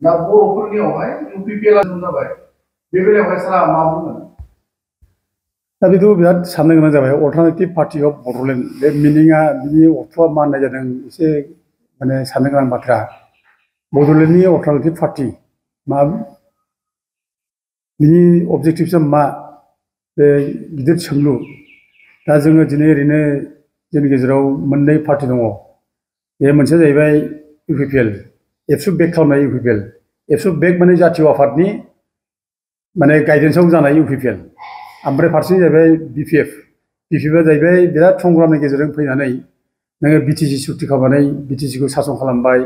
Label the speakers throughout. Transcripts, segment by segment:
Speaker 1: दा बर'फोरनियावहाय UPPL आ जाबाय बे बेलायावहाय सारा मा बुंगोन?
Speaker 2: दा बेथ' बिराद साननो गोनां जाबाय अल्टारनेटिभ पार्टि अफ बड'लेण्ड बे मिनिङा बिनि अर्थआ मा होननाय जादों एसे माने साननो गोनां बाथ्रा। बड'लेण्डनि अल्टारनेटिभ पार्टि मा बिनि अबजेक्टिभसा मा बे गिदिर सोंलु। दा जोङो दिनै ओरैनो जोंनि गेजेराव मोननै पार्टि दङ। बे मोनसेया जाहैबाय UPPL एबसु बेक खालामनाय UPPL। एबसु बेक माने जातीय आफादनि माने गाइडेन्सआव जानाय UPPL। ओमफ्राय फारसेथिं जाहैबाय BPF। BPF आ जाहैबाय बिराद संग्रामनि गेजेरजों फैनानै नोङो BTC सुक्ति खालामनानै BTCखौ सासन खालामबाय।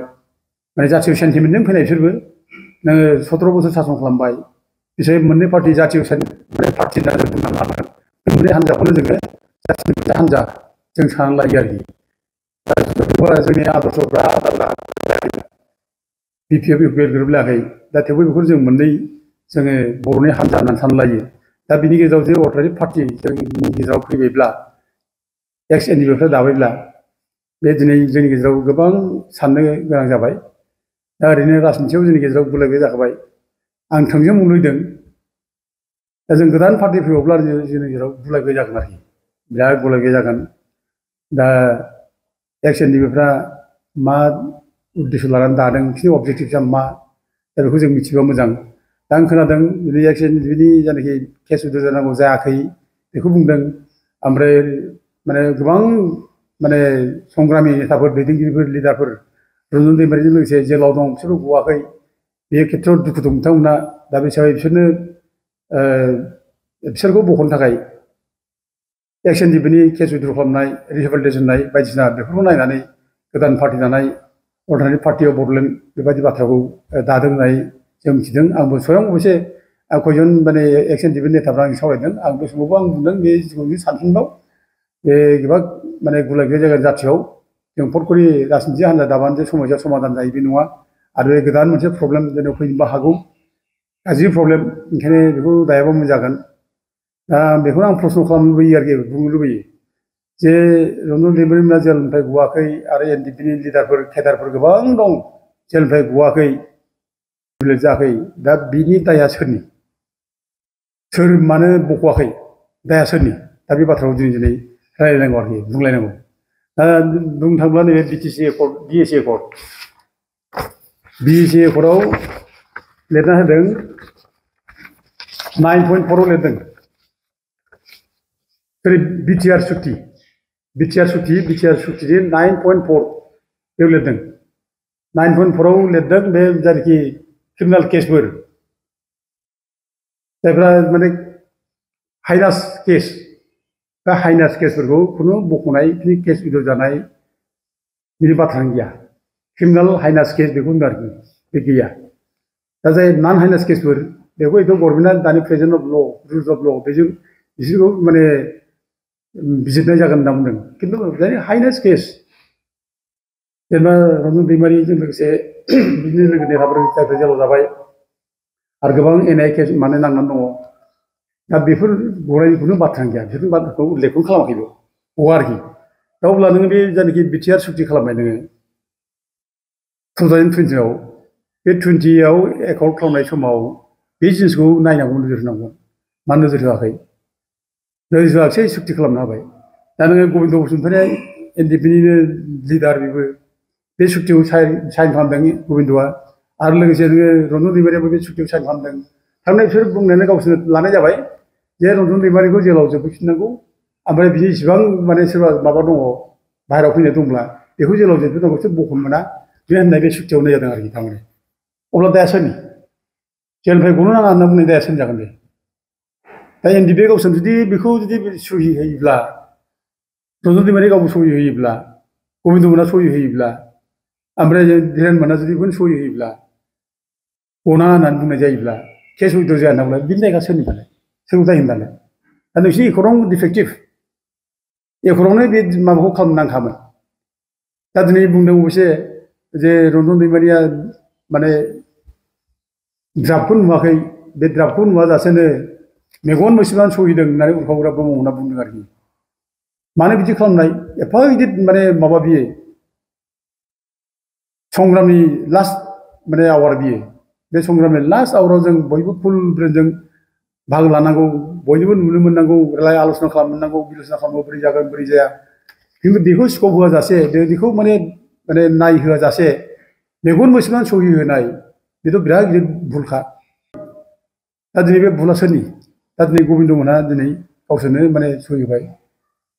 Speaker 2: माने जातीय सेन्टिमेन्टजों फैनाय बिसोरबो नोङो 17 बोसोर सासन खालामबाय। बिसोर मोननै पार्टि जातीय पार्टि होनना जों बुंना लानांगोन। बे मोननै हान्जाखौनो जोङो जाथिनि मोनसे हान्जा जों साननानै लायो आरोखि। जोंनि आदर्शफ्रा आलादा BPF UPPL गोरोबलायाखै। दा थेवबो बेखौ जों मोननै जोङो बर'नि हान्जा होननानै सानना लायो। दा बिनि गेजेराव जे अल्टारनेटिभ पार्टि जोंनि गेजेराव फैबायब्ला एक्स NDP दाबायब्ला बे दिनै जोंनि गेजेराव गोबां साननो गोनां जाबाय। दा ओरैनो राजनितियाव जोंनि गेजेराव गुलाय गुजाय जाखाबाय। आं थोंजों बुंलुबैदों दा जों गोदान पार्टि फैबावब्ला जोंनि गेजेराव गुलाय गुजाय जागोन आरोखि। बिराद गुलाय गुजाय जागोन। दा एक्स NDP मा उद्देश्य लानानै दादों बिसोरनि अबजेक्टिभसा मा दा बेखौ जों मिथिबा मोजां। दा आं खोनादों दिनै एक्स NDPनि जायनाखि केस उइथ' जानांगौ जायाखै बेखौ बुंदों। ओमफ्राय माने गोबां माने संग्रामि नेताफोर दैदेनगिरिफोर लिडारफोर रन्जन दैमारिजों लोगोसे जेलाव दं बिसोरबो गवाखै। बे खेथ्रआव दुखु दं बिथांमोना। दा बे हिसाबै बिसोरखौ बख'नो थाखाय एक्स NDPनि केस उइथ्र' खालामनाय रिहेबिलिटेसन होनाय बायदिसिना बेफोरखौ नायनानै गोदान पार्टि दानाय अल्टारनेटिभ पार्टि अफ बड'लेण्ड बेबायदि बाथ्राखौ दादों होननानै जों मिथिदों। आंबो स्वयं अबयसे खयजन माने एक्स NDP नेताफ्रा आं सावरायदों। आं बे समावबो आं बुंदों बे जिखुनु सानफिनबाव बे गोबां माने गुलाय गुजाय जायगा जाथियाव जों फटकरि राजनिति हान्जा दाबानो जे समस्या समाधान जायो बे नङा। आरो बे गोदान मोनसे प्रब्लेम जेनेबा फैनोबो हागौ गाज्रि प्रब्लेम। ओंखायनो बेखौ दायाबा मोजां जागोन। दा बेखौनो आं प्रश्न खालामनो लुबैयो आरोखि बुंनो लुबैयो जे रन्जन दैमारिमोना जेलनिफ्राय गवाखै आरो NDPनि लिडारफोर केडारफोर गोबां दं जेलनिफ्राय गवाखै रिलिज जायाखै। दा बिनि दाया सोरनि? सोर मानो बख'वाखै? दाया सोरनि? दा बे बाथ्राखौ दिनै रायलायनांगौ आरोखि बुंलायनांगौ। दा बुंनो थाङोब्ला नैबे BTC एकर्ड BSC एकर्ड एकर्डआव लिरना होदों 9.4 आव लिरदों। जेरै BTR सुक्ति सुक्तिनि 9.4 बेयाव लिरदों। 9.4 आव लिरदों बे जायनाखि क्रिमिनेल केसफोर जायफ्रा माने हाइनास केस बा हाइनास केसफोरखौ खुनु बख'नाय केस उइथ्र' जानाय बिनि बाथ्रानो गैया। क्रिमिनेल हाइनास केस बेखौ होनदों आरोखि बे गैया। दा जाय नन हाइनास केसफोर बेखौ गभर्नमेन्टआ दानि प्रेजेन्ट अफ ल' रुल्स अफ ल' बेजों बिसोरखौ माने बिजिरनाय जागोन होनना बुंदों। खिन्थु जाय हाइनास केस जेनेबा रन्जन दैमारिजों लोगोसे बिदिनो लोगो नेताफोर जायफोर जेलाव जाबाय आरो गोबां NIA केस माने नांनानै दङ। दा बेफोर गनायनिखौनो बाथ्रानो गैया। बेफोरनि बाथ्राखौ उल्लेखखौनो खालामाखैबो गवा आरोखि। दा अब्ला नोङो बे जायनाखि BTR सुक्ति खालामबाय नोङो 2020 आव बे 20 आव एकर्ड खालामनाय समाव बे जिनिसखौ नायनांगौ नोजोर होनांगौ। मा नोजोर होआखै? नोजोर होआखिसै सुक्ति खालामना होबाय। दा नोङो गबिन्द बसुमतारी NDPनिनो लिडार बेबो बे सुक्तिखौ साइन खालामदों गबिन्दआ। आरो लोगोसे नोङो रन्जन दैमारियाबो बे सुक्तिखौ साइन खालामदों। थारमाने बिसोर बुंनायानो गावसोर लानाय जाबाय जे रन्जन दैमारिखौ जेलाव जोबहैफिननांगौ। ओमफ्राय बिनि इसिबां माने सोरबा माबा दङ बाहेरायाव फैनाय दंब्ला बेखौ जेलाव जोबहैनांगौ बिसोर बख'नो मोना बे होननाय बे सुक्तियाव होनाय जादों आरोखि थारमाने। अब्ला दाया सोरनि? जेलनिफ्राय गनो नाङा होनना बुंनाय दाया सोरनि जागोन बे? दा NDP गावसोर जुदि बेखौ जुदि सहि होयोब्ला रन्जन दैमारि गावबो सहि होयोब्ला गबिन्द मोना सहि होयोब्ला ओमफ्राय धीरेन मोना जुदि बेखौनो सहि होयोब्ला गनाङा होननानै बुंनाय जायोब्ला केस उइथ्र' जाया होनना बिनि जायगा सोरनि दालाय? सोरखौ दाय होनो दालाय? दा नोंसिनि एकर्डआवनो डिफेक्टिभ। एकर्डआवनो बे माबाखौ खालामनो नांखामोन। दा दिनै बुंदों अबयसे जे रन्जन दैमारिया माने ड्राफ्टखौ नुवाखै। बे ड्राफ्टखौ नुवाजासेनो मेगन मोसेबानो सहिदों होननानै उर्खावग्रा ब्रह्ममोना बुंदों आरोखि। मानो बिदि खालामनाय? एफा गिदिर माने माबा बियो संग्रामनि लास्ट माने आवार बियो बे संग्रामनि लास्ट आवराव जों बयबो फुल ब्रेनजों बाहागो लानांगौ बयनिबो नुनो मोननांगौ राय आल'सना खालामनांगौ बिल'सना खालामनांगौ बोरै जागोन बोरै जाया खिन्थु बेखौ स्कप होआजासे बेखौ माने नायहोआजासे मेगन मोसेबां सहि होनाय बेथ' बिराद गिदिर भुलखा दा दिनै बे भुला सोरनि दा दिनै गबिन्द मोनहा दिनै गावसोरनो माने सहि होबाय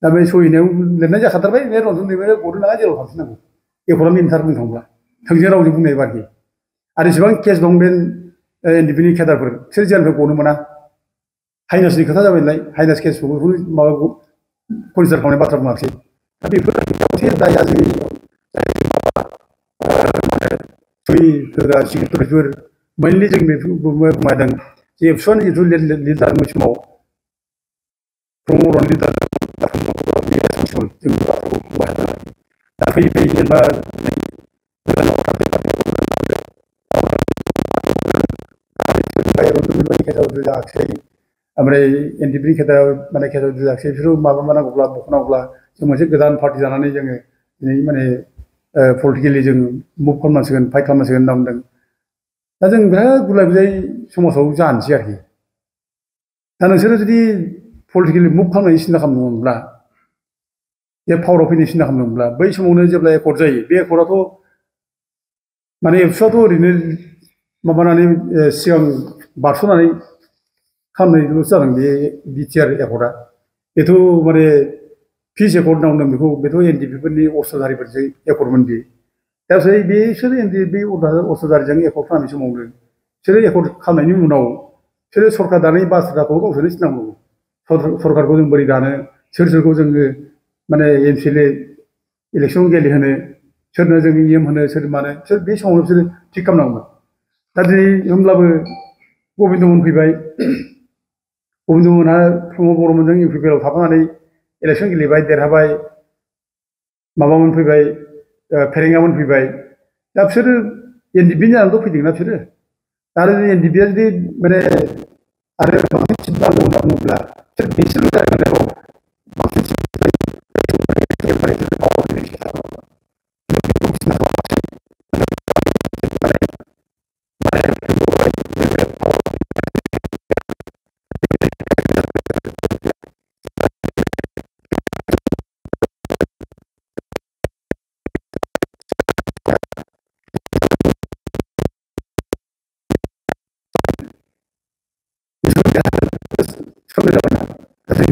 Speaker 2: दा बे सहि होनायाव लिरनाय जाखाथारबाय बे रन्जन दैमारिया गनो नाङा जेराव थांफिननांगौ एकरा मिनिथार बुंनो थांब्ला थोंजों रावजों बुंनाय बादि आरो जेसेबां केस दं बे एनडिपिनि केडारफोर बिसोर जेलनिफ्राय गनो मोना हाइनासनि खोथा जाबाय नालाय हाइनास केसखौ माबा कनसिडार खालामनाय बाथ्रा बुङाखिसै दा बेफोर दाया जोंनि सहि होग्रा सिकिउरिटिफोर मेनलि जों बेफोरखौ बुंदों जे एबसुआनो जिथु लिडार समाव प्रमद लिडार जों दा फैयै फैयै जेनेबा जायाखिसै ओमफ्राय एनडिपिनि खेदायाव माने खेदायाव जायाखिसै बिसोर माबा नांगौब्ला बखनांगौब्ला जों मोनसे गोदान पार्टि जानानै जोङो दिनै माने पलिटिकेलि जों मुभ खालामनांसिगोन फाइट खालामनांसिगोन होनना बुंदों दा जों बिराद गुलाय गुजाय समाजाव जानोसै आरोखि दा नोंसोरो जुदि पलिटिकेलि मुभ खालामनायनि सिन्था खालामदोंमोनब्ला बे पावाराव फैनायनि सिन्था खालामदोंमोनब्ला बै समावनो जेब्ला एकर्ड जायो बे एकर्डआथ' माने एबसुआथ' ओरैनो माबानानै सिगां बारस'नानै खालामनायल'सो जादों बे बिटिआर एकर्डआ बेथ' माने पिस एकर्ड होनना बुंदों बेखौ बेथ' एनडिपिफोरनि अस्त्रधारिफोरसो एकर्डमोन बे दा बिसोर बे अस्त्रधारिजों एकर्ड खालामनाय समावनो बिसोरो एकर्ड खालामनायनि उनाव बिसोरो सरकार दानायनि बाथ्राखौ गावसोरनो सिनांगौ सरकारखौ जों बोरै दानो सोरखौ जोङो माने एमसिएलए इलेक्सन गेलेहोनो सोरनो जों नियम होनो सोर मानो बिसोर बे समावनो बिसोरो थिग खालामनांगौमोन दा दिनै होमब्लाबो गबिन्दमोन फैबाय गबिन्दमोनहा प्रमद बर'मोनजों इउपिपिएलआव थाफानानै इलेक्सन गेलेबाय देरहाबाय माबामोन फैबाय फेरेंगामोन फैबाय दा बिसोरो एनडिपिनि जानानैथ' फैदोंना बिसोरो आरो एनडिपिआ जुदि माने आरो बांसिन सिट नांगौ होनना बुङोब्ला बिसोरबो जायगायाव बांसिन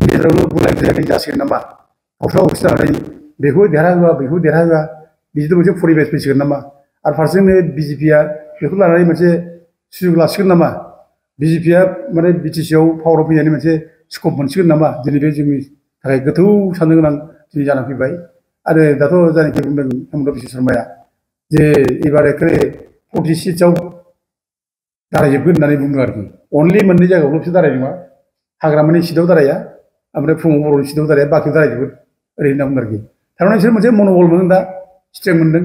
Speaker 2: गेजेरावनो बुलाय बुजाय जासिगोन नामा अख्रा अख्रि जानानै बेखौ देरहाहोआ बिदिथ' मोनसे परिबेस फैसिगोन नामा आरो फारसेजोंनो बिजेपिआ बेखौ लानानै मोनसे सुजुग लासिगोन नामा बिजेपिआ माने बिटिसिआव पावाराव फैनायनि मोनसे स्कप मोनसिगोन नामा दिनै बे जोंनि थाखाय गोथौ साननो गोनां दिनै जानानै फैबाय आरो दाथ' जायनाखि बुंदों हेमन्त बिश्व शर्माया जे एबार एखे 40 सिटसआव दारायजोबगोन होननानै बुङो आरोखि अनलि मोननै जायगायावल' बिसोर दाराय नङा हाग्रामानि सिटआव दाराया ओमफ्राय प्रमद बर'नि सिटआव दाराया बाखियाव दारायजोबगोन ओरै होनना बुङो आरोखि थारमाने बिसोर मोनसे मन'बल मोनदों दा स्ट्रेंथ मोनदों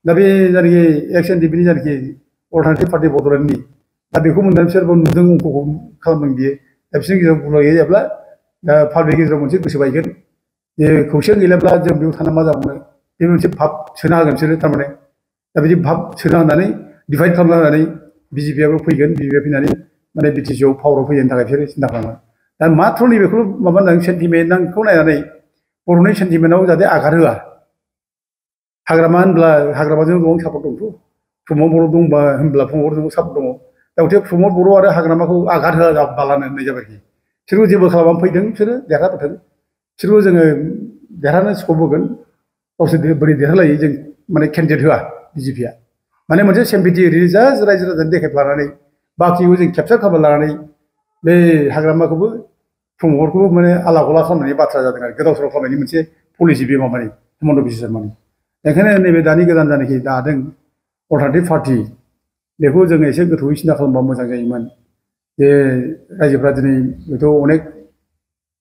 Speaker 2: दा बे जायनाखि एक्स एनडिपिनि जायनाखि अल्टारनेटिभ पार्टि बड'लेण्डनि दा बेखौ मोननानै बिसोर नुदों अंकखौ खालामदों बियो दा बिसोरनि गेजेराव बुलाय गैयाब्ला दा पाब्लिक गेजेराव मोनसे गोसो बायगोन जे खौसे गैलाब्ला जों बेयाव थाना मा जाबावनो बे मोनसे भाब सोना होगोन बिसोरो थारमाने दा बिदि भाब सोना होनानै डिभाइड खालामना होनानै बिजेपिआबो फैगोन बिजेपिआ फैनानै माने बिटिसिआव पावाराव फैनायनि थाखाय बिसोरो सिन्था खालामो दा माथ्र' नैबेखौल' माबा होनदों सेन्टिमेन्टखौ नायनानै बर'नि सेन्टिमेन्टआव जाहाथे आगार होआ हाग्रामा होनब्ला हाग्रामाजों गोबां सापर्ट दंथ' प्रमद बर' दंबा होनब्ला प्रमद बर'जों सापर्ट दङ दा गथे प्रमद बर' आरो हाग्रामाखौ आगार होआ बालानो होननाय जाबाय बिसोरखौ जेबो खालामनानै फैदों बिसोरो देरहाबोथों बिसोरखौ जोङो देरहानो स्कप होगोन गावसोर बोरै देरहालायो जों माने केन्डिडेट होआ बिजेपिआ माने मोनसे सेम्पिटि ओरैनो जास्ट रायजो राजानि देखायफ्लानानै बाखिखौ जों केपचार खालामना लानानै बे हाग्रामाखौबो प्रमदखौबो माने आला गला खालामनायनि बाथ्रा जादों आरो गोदाव सोराव खालामनायनि मोनसे पलिसि बे माबानि हेमन्त बिश्व शर्मानि बेखायनो नैबे दानि गोदान जानाखि दादों अल्टारनेटिभ पार्टि बेखौ जोङो एसे गोथौयै सिन्था खालामबा मोजां जायोमोन जे रायजोफ्रा दिनै बेथ' अनेक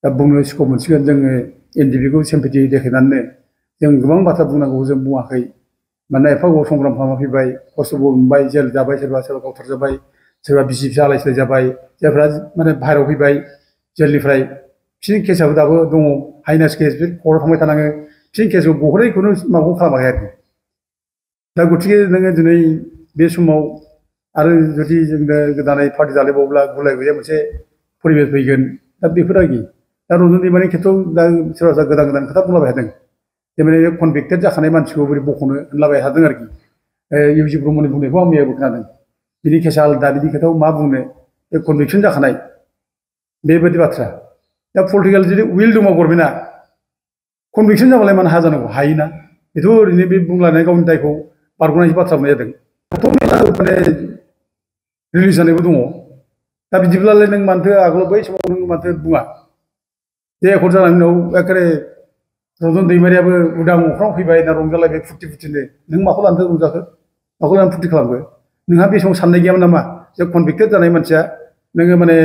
Speaker 2: दा बुंनो स्कप मोनसिगोन जोङो एनडिपिखौ सेम्पिटि देखायनानैनो जों गोबां बाथ्रा बुंनांगौ जों बुङाखै मानोना एफा गोबाव संग्राम खालामना फैबाय खस्थ'बो मोनबाय जेल जाबाय सोरबा गावथारजाबाय सोरबा बिसि फिसा आलाय सिलाय जाबाय जायफ्रा माने बाहेरायाव फैबाय जेलनिफ्राय बिसोरनि केसआबो दाबो दङ हाइनास केस बे कर्टआव थांबाय थानाङो बिसोरनि केसखौ गहरैखौनो माबाखौ खालामाखै आरोखि दा गथिखे नोङो दिनै बे समाव आरो जुदि जोंनो गोदानै पार्टि जालायबावब्ला गुलाय गुजाय मोनसे परिबेस फैगोन दा बेफोर आरोखि दा रन्जन दैमारिनि खेथ्रआव दा सोरबा सोरबा गोदान गोदान खोथा बुंलाबाय थादों जेमाने कनभिक्टेड जाखानाय मानसिखौ बोरै बख'नो होनलाबाय थादों आरोखि इउजि ब्रह्मनि बुंनायखौ आं मैयाबो खोनादों बिनि केसा आलादा बिनि खोथायाव मा बुंनो बे कनभिक्सन जाखानाय बेबायदि बाथ्रा दा पलिटिकेल जुदि उइल दङ गभर्नमेन्टआ कनभिक्सन जाबालाय मानो हाया जानांगौ हायोना बेथ' ओरैनो बे बुंलायनाय गावनि दायखौ बारग'नायनि बाथ्रा बुंनाय जादों माने रिलिज जानायबो दङ दा बिदिब्लालाय नों मानोथो आगोलाव बै समाव नों मानोथो बुङा जे एकर्ड जानायनि उनाव एखेबारे रन्जन दैमारियाबो उदां अख्राङाव फैबाय ना रंजालायबाय फुर्ति फुर्तिनो नों माखौ लानोथो रंजाखो माखौ लानानै फुर्ति खालामखो नोंहा बे समाव साननाय गैयामोन नामा जे कनभिक्टेड जानाय मानसिया नोङो माने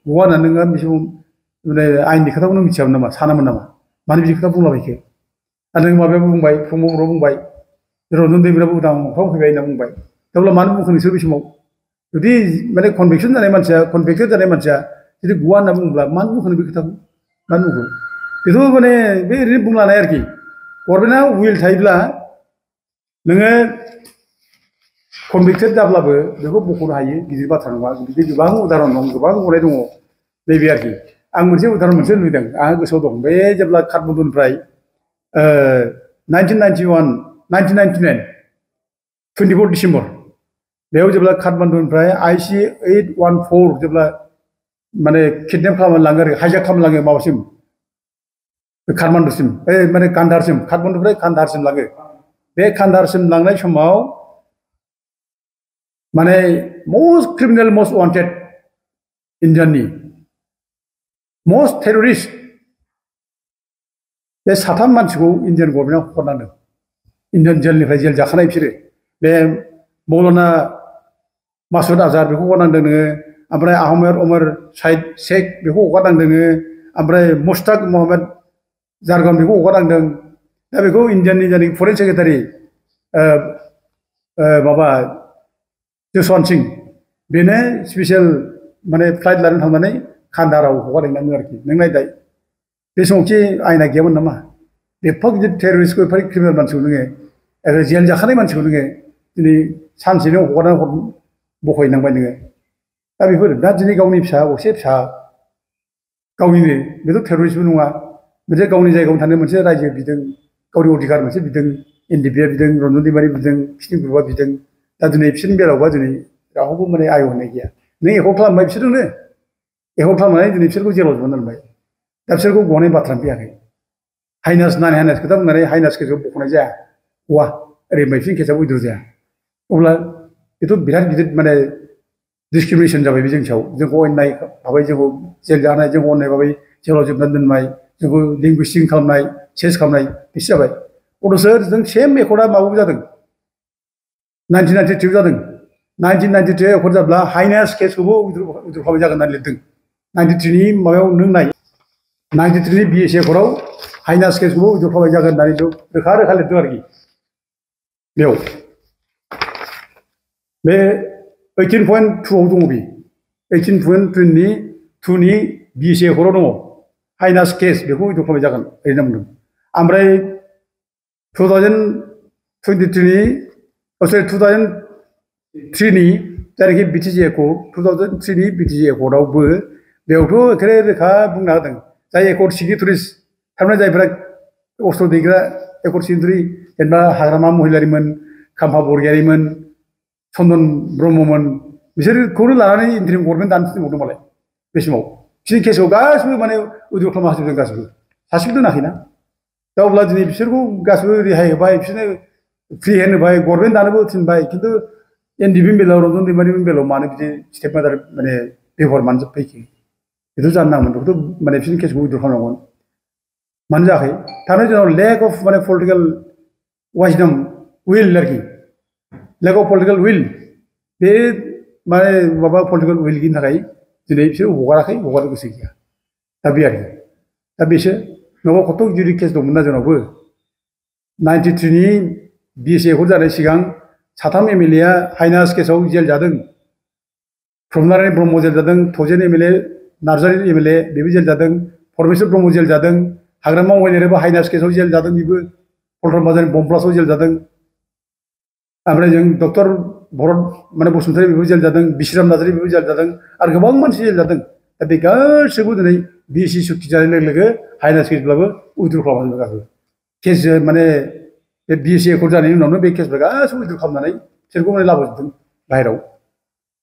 Speaker 2: गवा होननानै नोङो बे समाव माने आयेननि खोथाखौ नों मिथियामोन नामा सानामोन नामा मानो बिदि खोथा बुंलाबायखो आरो नों माबायाबो बुंबाय प्रमद बर'आ बुंबाय रन्जन दैमारियाबो उदां अख्राङाव फैबाय होनना बुंबाय थेवब्ला मानो बुंखो नोंसोर बे समाव जुदि माने कनभिक्सन जानाय मानसिया कनभिक्टेड जानाय मानसिया जुदि गवा होनना बुङोब्ला मानो बुंखो बे खोथाखौ मानो बुंखो बेथ' माने बे ओरैनो बुंलानाय आरोखि गभर्नमेन्टआ उइल थायोब्ला नोङो कनभिक्टेड जाब्लाबो बेखौ बख'नो हायो गिदिर बाथ्रा नङा बिदि गोबां उदाहरन दं गोबां गनाय दङ नैबे आरोखि आं मोनसे उदाहरन मोनसे नुदों आंहा गोसोआव दं बे जेब्ला काठमान्डुनिफ्राय 1999 24 डिसेम्बर बेयाव जेब्ला काठमान्डुनिफ्राय IC-814 जेब्ला माने किडनेप खालामनानै लाङो आरो हाइजेक खालामनानै लाङो माबासिम काठमान्डुसिम माने कान्धारसिम काठमान्डुनिफ्राय कान्धारसिम लाङो बे कान्धारसिम लांनाय समाव माने मस्ट क्रिमिनेल मस्ट वान्टेड इन्डियाननि मस्ट टेररिस्ट बे साथाम मानसिखौ इन्डियान गभर्नमेन्टआ हरनांदों इन्डियान जेलनिफ्राय जेल जाखानाय बिसोरो बे मौलाना मासुद आजार बेखौ हगारनांदों नोङो ओमफ्राय आहमेद उमर साइद शेख बेखौ हगारनांदों नोङो ओमफ्राय मुस्ताक महम्मद जारगन बेखौ हगारनांदों दा बेखौ इन्डियाननि जायनाखि फरेन सेक्रेटारि माबा जसवन्त सिं बेनो स्पेसियेल माने फ्लाइट लानानै थांनानै कान्धाराव हगारहैनांगौ आरोखि नों नायदाय बे समावखि आयना गैयामोन नामा एफा गिदिर टेररिस्टखौ एफा क्रिमिनेल मानसिखौ नोङो जेल जाखानाय मानसिखौ नोङो दिनै सानसेनो हगारनानै बख'हैनांबाय नोङो दा बेफोर दा दिनै गावनि फिसा असे फिसा गावनिनो बेथ' टेररिस्टबो नङा मोनसे गावनि जायगायावनो थानो मोनसे रायजो बिदों गावनि अधिकार मोनसे बिदों एनडिएफबिआ बिदों रन्जन दैमारि बिदों बिसोरनि ग्रुपआ बिदों दा दिनै बिसोरनि बेलायावबा दिनै रावबो माने आय होनाय गैया नों एकर्ड खालामबाय बिसोरजोंनो एकर्ड खालामनानै दिनै बिसोरखौ जेलाव जोबनानै दोनबाय दा बिसोरखौ गनाय बाथ्रानो फैयाखै हाइनास नान हाइनास खोथा बुंनानै हाइनास केसआव बख'नाय जाया गवा ओरै मैफिन केसआव उइद्र' जाया अब्ला बेथ' बिराद गिदिर माने डिसक्रिमिनेसन जाबाय बे जोंनि सायाव जोंखौ अननाय भाबै जोंखौ जेल जानाय जोंखौ अननाय भाबै जेलाव जोबनानै दोननाय जोंखौ लिंगुइस्टिक खालामनाय चेन्ज खालामनाय बिसो जाबाय अथ'सो जों सेम एकर्डआ माबाबो जादों 1992 जादों 1992 एकर्ड जाब्ला हाइनास केसखौबो उइद्र' खालामनाय जागोन होननानै लिरदों 93नि माबायाव नों नाय 93नि BSA एकर्डआव हाइनास केसखौबो उइद्र' खालामनाय जागोन होननानै रोखा रोखा लिरदों आरोखि बेयाव बे 18.2आव दङ बे 18.2नि BSA एकर्डआव दङ हाइनास केस बेखौ उइद्र' खालामनाय जागोन ओरैनो बुंदों ओमफ्राय 2003नि जायनाखि BTG एकर्ड 2003नि BTG एकर्डआवबो बेयावथ' एखेबारे रोखा बुंना होदों जाय एकर्ड सिगनेटरिस थारमाने जायफ्रा अस्त्र दैग्रा एकर्ड सिगनेटरि जेनेबा हाग्रामा महिलारिमोन खाम्फा बरगयारिमोन चन्दन ब्रह्ममोन बिसोरखौनो लानानै इन्टारिम गभर्नमेन्ट दानो थिनबावदों मालाय बे समाव बिसोरनि केसआव गासिबो माने उइद्र' खालामना होजोबदों गासिबो सासेबो दोनाखैना दा अब्ला दिनै बिसोरखौ गासिबो रेहाय होबाय बिसोरनो फ्रि हेन्ड होबाय गभर्नमेन्ट दानोबो थिनबाय खिन्थु एनडिएफबिनि बेलायाव रन्जन दैमारिनि बेलायाव मानो बिदि स्टेप माने बेबहार मानो फैखो बेथ' जानो नांगौमोन बेखौथ' माने बिसोरनि केसखौ उइद्र' खालामनांगौमोन मानो जायाखै थारमाने जोंनाव लेक अफ माने पलिटिकेल वाइजडम उइल आरोखि लेक अफ पलिटिकेल उइल बे माने माबा पलिटिकेल उइल गैयिनि थाखाय दिनै बिसोर हगाराखै हगारनो गोसो गैया दा बे आरोखि दा बेसो नङाबा खथ' गिदिर केस दंमोन ना जोंनावबो 93नि BSA एकर्ड जानाय सिगां साथाम MLA हाइनास केसआव जेल जादों प्रमनारायण ब्रह्म जेल जादों थजेन MLA नार्जारि MLA बेबो जेल जादों परमेश्वर ब्रह्म जेल जादों हाग्रामा महिलारियाबो हाइनास केसआव जेल जादों बेबो पल्टन बाजारनि बमब्लास्टआव जेल जादों ओमफ्राय जों डक्टर भरत माने बसुमतारी बेबो जेल जादों बिश्राम नार्जारी बेबो जेल जादों आरो गोबां मानसि जेल जादों दा बे गासैबो दिनै बिएसि सुक्ति जानाय लोगो लोगो हाइनास केसब्लाबो उइद्र खालामनानै गाखो केस माने बे बिएसि एकर्ड जानायनि उनावनो बे केसफोरा गासैबो उइद्र खालामनानै बिसोरखौ माने लाबोजोबदों बाहेराव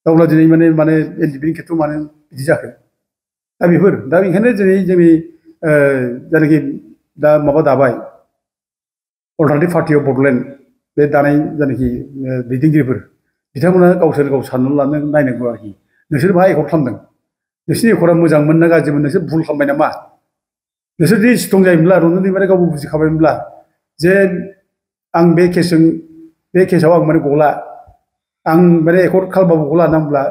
Speaker 2: अब्ला दिनै माने एनडिपिनि खेथ्रआव मानो बिदि जाखो दा बेफोर दा बेनिखायनो दिनै जोंनि जायनाखि दा माबा दाबाय अल्टारनेटिभ पार्टि अफ बड'लेण्ड बे दानाय जायनाखि दैदेनगिरिफोर बिथांमोना गावसोर गाव साननानै लानो नायनांगौ आरोखि नोंसोर मा एकर्ड खालामदों नोंसोरनि एकर्डआ मोजांमोन ना गाज्रिमोन नोंसोर भुल खालामबाय नामा नोंसोर जुदि स्ट्रं जायोमोनब्ला रन्जन दैमारिया गावबो बुजिखाबायमोनब्ला जे आं बे केसआव आं माने गला आं माने एकर्ड खालामबाबो गला होननांगौब्ला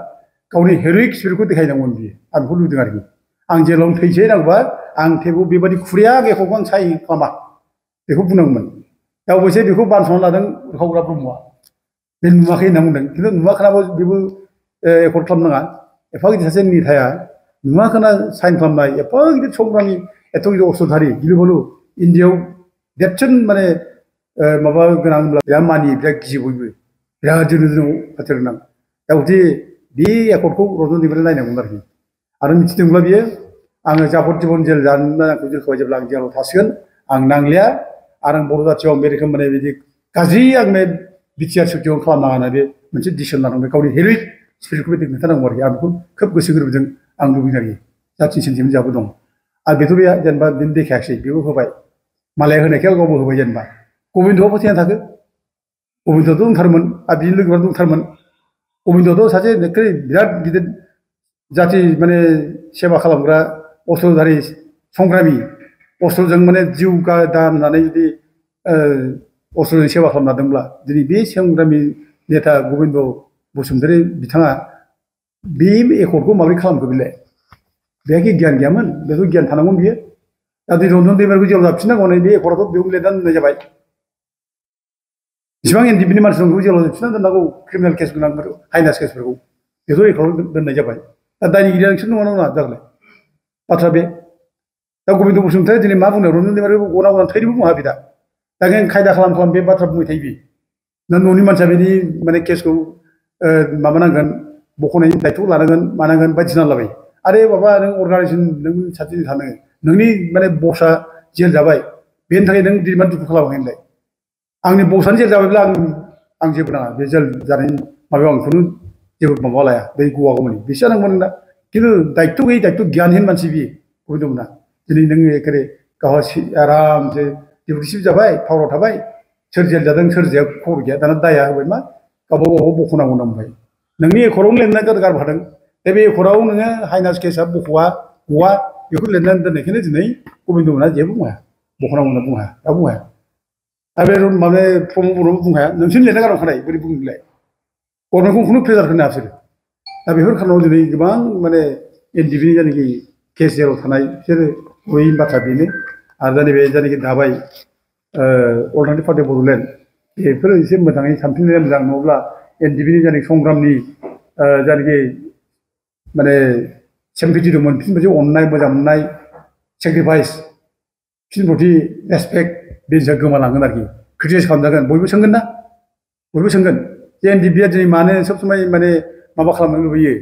Speaker 2: गावनि हेर'इक स्पिरिटखौ देखायनांगौमोन बियो आं बेखौ लुबैदों आरोखि आं जेलावनो थैसै नांगौबा आं थेवबो बेबायदि खुरिया एकर्डखौ आं साइन खालामा बेखौ बुंनांगौमोन दा अबयसे बेखौ बानस'ना लादों उरखावग्रा ब्रह्मआ बे नुवाखै होनना बुंदों खिन्थु नुवाखैनाबो बेबो एकर्ड खालामनाङा एफा गिदिर सासे नेताया नुवाखैना साइन खालामनाय एफा गिदिर संग्रामि एथ' गिदिर अस्त्रधारि गिलु इन्डियायाव देरसिन माने माबा गोनांब्ला बिराद मानियो बिराद गियो बयबो बिराद जोंनो फाथो गोनां दा बिदि बे एकर्डखौ रन्जन दैमारिया नायनांगौमोन आरो मिथिदोंब्ला बियो आङो जाफर जिबन जेल जानो आंखौ जेल खाबाय जेब्ला आं जेलाव थासिगोन आं नांलिया आरो आं बर' जाथियाव आं बे रोखोम माने बिदि गाज्रि आं बे बिटिआर सुक्तियाव खालामनाङा होनना बे मोनसे डिसिसन लानांबाय गावनि हेर'इक स्पिरिटखौ बे खोन्थानांगौ आरोखि आं बेखौ खोब गोसो गोरबोजों आं लुबैदों आरोखि जाथि सेन्टिमेन्टआबो दं आरो बेथ' बे जेनेबा बेनो देखायाखिसै बेबो होबाय मालाया होनायखाय गावबो होबाय जेनेबा गबिन्दआ फोथायना थाखो गबिन्दआथ' दंथारमोन आरो बिनि लोगोफोरा दंथारमोन गबिन्दआथ' सासे बिराद गिदिर जाथि माने सेबा खालामग्रा अस्त्रधारि संग्रामि अस्त्रजों माने जिउ दाननानै जुदि अस्त्रजों सेबा खालामना दोंब्ला दिनै बे संग्रामि नेता गबिन्द बसुमतारी बिथाङा बे एकर्डखौ माबोरै खालामखो बेलाय बेहा गियान गैयामोन बेखौ गियान थानांगौमोन बियो दा दै रन्जन दैमारिखौ जेराव जाबफिननांगौ होननाय बे एकर्डआथ' बेयाव लिरनानै दोननाय जाबाय बेसेबां एनडिपिनि मानसि दं बेखौ जेराव जाबफिननानै दोननांगौ क्रिमिनेल केस गोनांफोर हाइनास केसफोरखौ बेखौ एकर्डआव दोननाय जाबाय दा दायनिगिरिया नोंसोर नङा नङा जागोन बाथ्रा बे दा गबिन्द बसुमतारी दिनै मा बुंनो रन्जन दैमारिखौ गनांगौ थैनोबो बुङा बे दा ओंखायनो खायदा खालाम बे बाथ्रा बुंबाय थायो बे ना न'नि मानसिया बेनि माने केसखौ माबानांगोन बख'नायनि दायथ' लानांगोन मानांगोन बायदिसिना लाबाय आरे बाबा नों अर्गानाइजेसन नों साथि थानो नोंनि माने बसआ जेल जाबाय बेनि थाखाय नों दिमान दुखु खालामाखै होनलाय आंनि बसआनो जेल जाबायब्ला आं जेबो नाङा बे जेल जानायनि माबायाव आं खुनु जेबो माबा लाया बे गवागौमानि बेसो जानांगौमोन ना खिन्थु दायथ' गैयै दायथ' गियानहीन मानसि बियो गबिन्दमोना दिनै नों एखेबारे गावहा आरामसे डिउटिसिप जाबाय पावाराव थाबाय सोर जेल जादों सोर जाया खबर गैया दाना दाया होबाय मा गावबा गाव बख'नांगौ होनना बुंबाय नोंनि एकर्डआवनो लिरनानै गारबोखादों दा बे एकर्डआव नोङो हाइनास केसआ गवा बेखौ लिरनानै दोननायखायनो दिनै गबिन्दमोना जेबो बुङा बख'नांगौ होनना बुङा दा बुङा आरो बे माने प्रमद बर'बो बुङा नोंसोरनो लिरना गारबोखानाय बोरै बुंलाय गभर्नमेन्टखौ खुनु प्रेसार होनो बिसोरो दा बेफोर खारनाव दिनै गोबां माने एनडिपिनि जायनाखि केस जेराव थानाय बिसोरो गैयि बाथ्रा बेनो आरो दा नैबे जायनाखि दाबाय अल्टारनेटिभ पार्टि अफ बड'लेण्ड बेफोरो एसे मोजाङै सानफिननाया मोजां नङाब्ला एनडिपिनि जायनाखि संग्रामनि जायनाखि माने सेम्पिटि दंमोन बिसोरनि मोनसे अननाय मोजां मोननाय सेक्रिफाइस बिसोरनि प्रति रेसपेक्ट बे जिनिसा गोमालांगोन आरोखि क्रिटिसाइज खालामजागोन बयबो सोंगोन ना बयबो सोंगोन जे एनडिपिआ दिनै मानो सब समाय माने माबा खालामनो लुबैयो